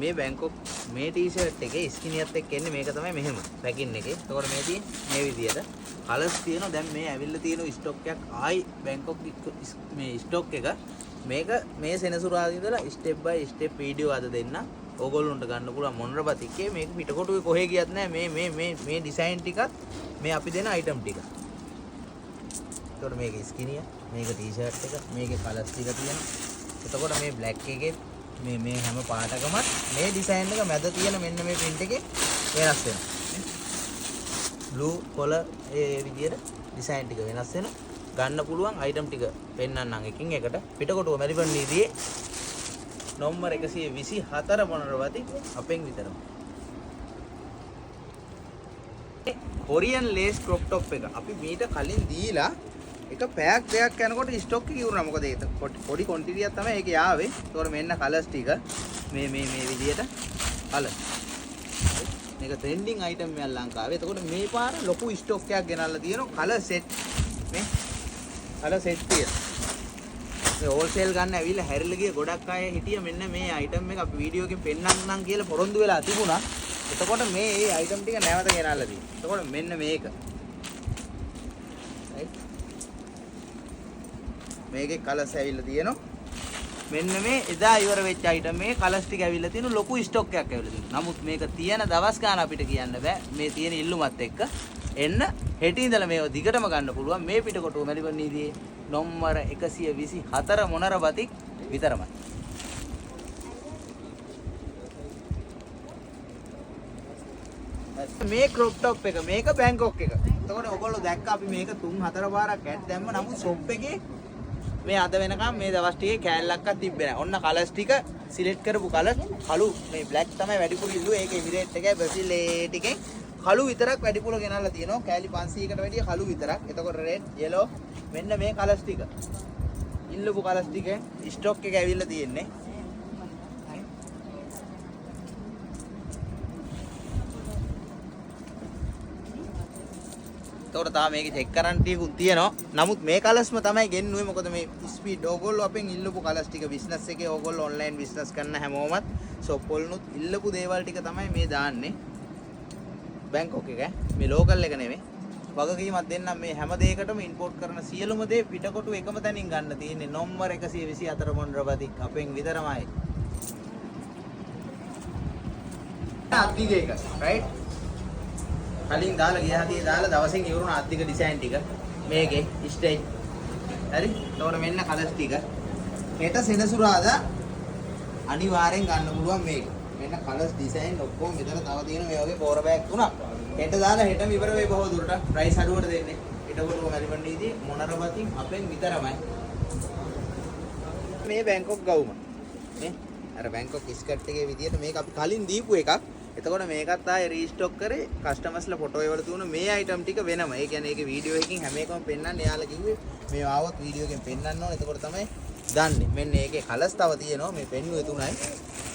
මේ බැංකොක් මේ ටී-ෂර්ට් එකේ ස්කිනියත් එක්ක එන්නේ මේක තමයි මෙහෙම පැකින් එකේ. එතකොට මේ තියෙන්නේ මේ විදියට කලර්ස් තියෙනවා. දැන් මේ ඇවිල්ලා තියෙන ස්ටොක් එකක් ආයි බැංකොක් මේ ස්ටොක් එක මේක මේ සෙනසුරාදා ඉඳලා ස්ටෙප් බයි ස්ටෙප් වීඩියෝ අද දෙන්න. ඕගොල්ලොන්ට ගන්න පුළුවන් මොනරබතික්කේ මේක පිටකොටුවේ කොහේ ගියත් නෑ මේ මේ මේ මේ ඩිසයින් ටිකත් මේ අපි දෙන අයිටම් ටික. එතකොට මේක ස්කිනිය, මේක ටී-ෂර්ට් එක, මේකේ කලර්ස් ටික තියෙනවා. එතකොට මේ බ්ලැක් එකේ මේ මේ හැම පාටකමත් මේ ඩිසයින් එක මැද තියෙන මෙන්න මේ ප්‍රින්ට් එකේ වෙනස් වෙනවා. බ්ලූ කොළ ඒ විදියට ඩිසයින් ටික වෙනස් වෙනවා. ගන්න පුළුවන් අයිටම් ටික පෙන්නන්නම් එකින් එකට. පිටකොටුව මැලිබන් වීදියේ නොම්බර 124 මොනරවති අපෙන් විතරම. කොරියන් ලේස් ක්‍රොප් টොප් එක අපි මීට කලින් දීලා එක පැයක් දෙකක් යනකොට ස්ටොක් එක ඉවරනා. මොකද ඒක පොඩි ක්වොන්ටිටි එකක් තමයි ඒකේ ආවේ. ඒතකොට මෙන්න කලර්ස් ටික මේ මේ මේ විදියට කලර්. මේක ට්‍රෙන්ඩින් අයිටම් එකක් ලංකාවේ. එතකොට මේ පාර ලොකු ස්ටොක් එකක් ගෙනල්ලා තියෙනවා කලර් සෙට්. මේ කලර් සෙට් තියෙනවා. මේ හෝල්සේල් ගන්න ඇවිල්ලා හැරිලා ගිය ගොඩක් අය හිටිය මෙන්න මේ අයිටම් එක අපි වීඩියෝ එකෙන් පෙන්නන්නම් කියලා පොරොන්දු වෙලා තිබුණා. එතකොට මේ ඒ අයිටම් ටික නැවත ගෙනල්ලා තියෙනවා. එතකොට මෙන්න මේක. රයිට්. මේකේ කලර්ස් ඇවිල්ලා තියෙනවා. මෙන්න මේ එදා ඉවර වෙච්ච අයිටම් මේ කලර්ස් ටික ඇවිල්ලා තියෙනවා. ලොකු ස්ටොක් එකක් ඇවිල්ලා තියෙනවා. නමුත් මේක තියෙන දවස් ගාන අපිට කියන්න බෑ. මේ තියෙන ඉල්ලුමත් එක්ක එන්න හෙට ඉඳලා මේව දිගටම ගන්න පුළුවන්. මේ පිටකොටුව මැලිබන් වීදියේ නොම්බර 124 මොනරබතික් විතරමයි. මේ ක්‍රොප් টොප් එක මේක බැංකොක් එක. එතකොට ඔයගොල්ලෝ දැක්ක අපි මේක 3-4 පාරක් ඇඩ් දැම්ම. නමුත් ෂොප් එකේ මේ අද වෙනකම් මේ දවස් ටිකේ කෑල්ලක්වත් තිබ්බේ නෑ. ඔන්න කලර්ස් ටික සිලෙක්ට් කරපු කලර් කළු මේ බ්ලැක් තමයි වැඩිපුර ඉල්ලුවේ. ඒක එමිරේට් එකයි බ්‍රසීල් ඒ ටිකෙන් කළු විතරක් වැඩිපුර ගෙනල්ලා තියෙනවා. කෑලි 500කට වැඩිය කළු විතරක්. එතකොට රෙඩ්, යෙලෝ මෙන්න මේ කලර්ස් ටික. ඉල්ලපු කලර්ස් ටික ස්ටොක් එක ඇවිල්ලා තියෙන්නේ. එතකොට තාම මේක චෙක් කරන්න ටිකකුත් තියෙනවා. නමුත් මේ කලර්ස්ම තමයි ගෙන්නුවේ. මොකද මේ ස්පීඩ් ඕගොල්ලෝ අපෙන් ඉල්ලපු කලර්ස් ටික බිස්නස් එකේ ඕගොල්ලෝ ඔන්ලයින් බිස්නස් කරන හැමෝමත් ෂොප් වලුනුත් ඉල්ලපු දේවල් ටික තමයි මේ දාන්නේ. බැංකොක් එක මේ ලෝකල් එක නෙමෙයි. වගකීමක් දෙන්නම් මේ හැම දෙයකටම ඉම්පෝට් කරන සියලුම දේ පිටකොටු එකම තැනින් ගන්න තියෙන්නේ නොම්බර 124 මොනරබතික් අපෙන් විතරමයි. අත්දිග එක රයිට්. කලින් දාලා ගිය හතියේ දාලා දවසින් ඉවරුණ අත්දිග ඩිසයින් ටික මේකේ ස්ටේජ්. හරි. එතකොට මෙන්න කලර්ස් ටික. හෙට සෙනසුරාදා අනිවාර්යෙන් ගන්න පුළුවන් මේක. මෙන්න කලර්ස් ඩිසයින් ඔක්කොම මෙතන තව තියෙන මේ වගේ පෝර බෑග් තුනක්. හෙට දාලා හෙටම ඉවර වෙයි බොහෝ දුරට. ප්‍රයිස් අඩුවට දෙන්නේ. පිටකොටුව මැලිබන් වීදියේ මොනරබතින් අපෙන් විතරමයි. මේ බැංකොක් ගවුම. නේ අර බැංකොක් ස්කර්ට් එකේ විදියට මේක අපි කලින් දීපු එකක්. එතකොට මේකත් ආයේ රීස්ටොක් කරේ කස්ටමර්ස්ලා ෆොටෝ වල තුන මේ අයිටම් ටික වෙනම. ඒ කියන්නේ ඒකේ වීඩියෝ එකකින් හැම එකම පෙන්වන්න එයාලා කිව්වේ මේ ආවොත් වීඩියෝ එකෙන් පෙන්වන්න ඕනේ. එතකොට තමයි දන්නේ. මෙන්න ඒකේ කලර්ස් තව තියෙනවා. මේ පෙන්නුවේ තුනයි.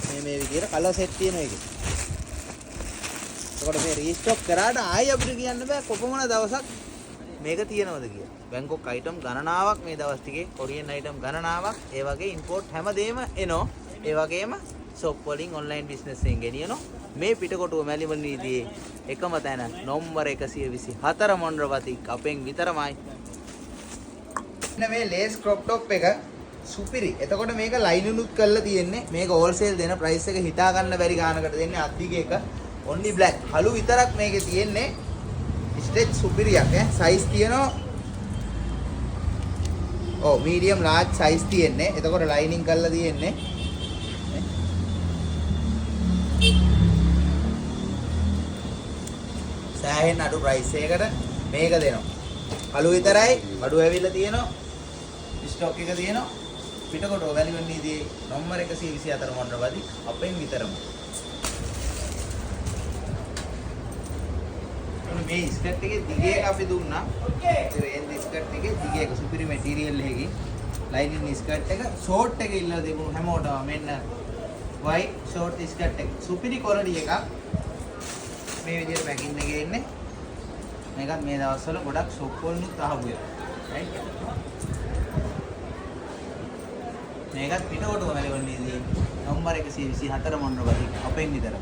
මේ මේ විදියට කලර් සෙට් තියෙනවා ඒකේ. එතකොට මේ රීස්ටොක් කරාට ආයි අපිට කියන්න බෑ කොපමණ දවසක් මේක තියෙනවද කියලා. බැංකොක් අයිටම් ගණනාවක් මේ දවස් ටිකේ කොරියන් අයිටම් ගණනාවක් ඒ වගේ ඉම්පෝට් හැමදේම එනවා. ඒ වගේම ෂොප් වලින් ඔන්ලයින් බිස්නස් එකෙන් ගෙනියනවා. මේ පිටකොටුව මැලිබන් වීදියේ එකම තැන නොම්බර 124 මොනරබතික් අපෙන් විතරමයි. මෙන්න මේ ලේස් ක්‍රොප් টොප් එක සුපිරි. එතකොට මේක ලයිනුනුත් කරලා තියෙන්නේ. මේක හෝල්සේල් දෙන ප්‍රයිස් එක හිතා ගන්න බැරි ගානකට දෙන්නේ අද්දිග එක. Only black. කළු විතරක් මේකේ තියෙන්නේ. ස්ටෙච් සුපිරියක් ඈ. සයිස් තියෙනවා. ඔව් මීඩියම් ලාර්ජ් සයිස් තියෙන්නේ. එතකොට ලයිනින් කරලා තියෙන්නේ. සෑහෙන අඩු ප්‍රයිස් එකකට මේක දෙනවා. කළු විතරයි අඩු ඇවිල්ලා තියෙනවා. ස්ටොක් එක තියෙනවා. පිටකොටුව වැලිමන් වීදියේ නොම්බර 124 මොනරබදි අපෙන් විතරම. මේ ස්කර්ට් එකේ දිග එක අපි දුන්නා. ඒ රේන්ජ් ස්කර්ට් එකේ දිග එක සුපිරි මැටීරියල් එකකින් ලයිනින් ස්කර්ට් එක ෂෝට් එක ඉල්ලලා තිබුණු හැමෝටම මෙන්න වයිට් ෂෝට් ස්කර්ට් එක සුපිරි ක්වොලිටි එකක්. මේ විදිහට පැකින් එකේ එන්නේ. මේකත් මේ දවස්වල ගොඩක් ෂොප් වලිනුත් අහපු එකක්. රයිට්. මේකත් පිටකොටුව මැලිකොණ්ඩේ තියෙන නම්බර් 124 මොන්රෝ බතික් අපෙන් විතරයි.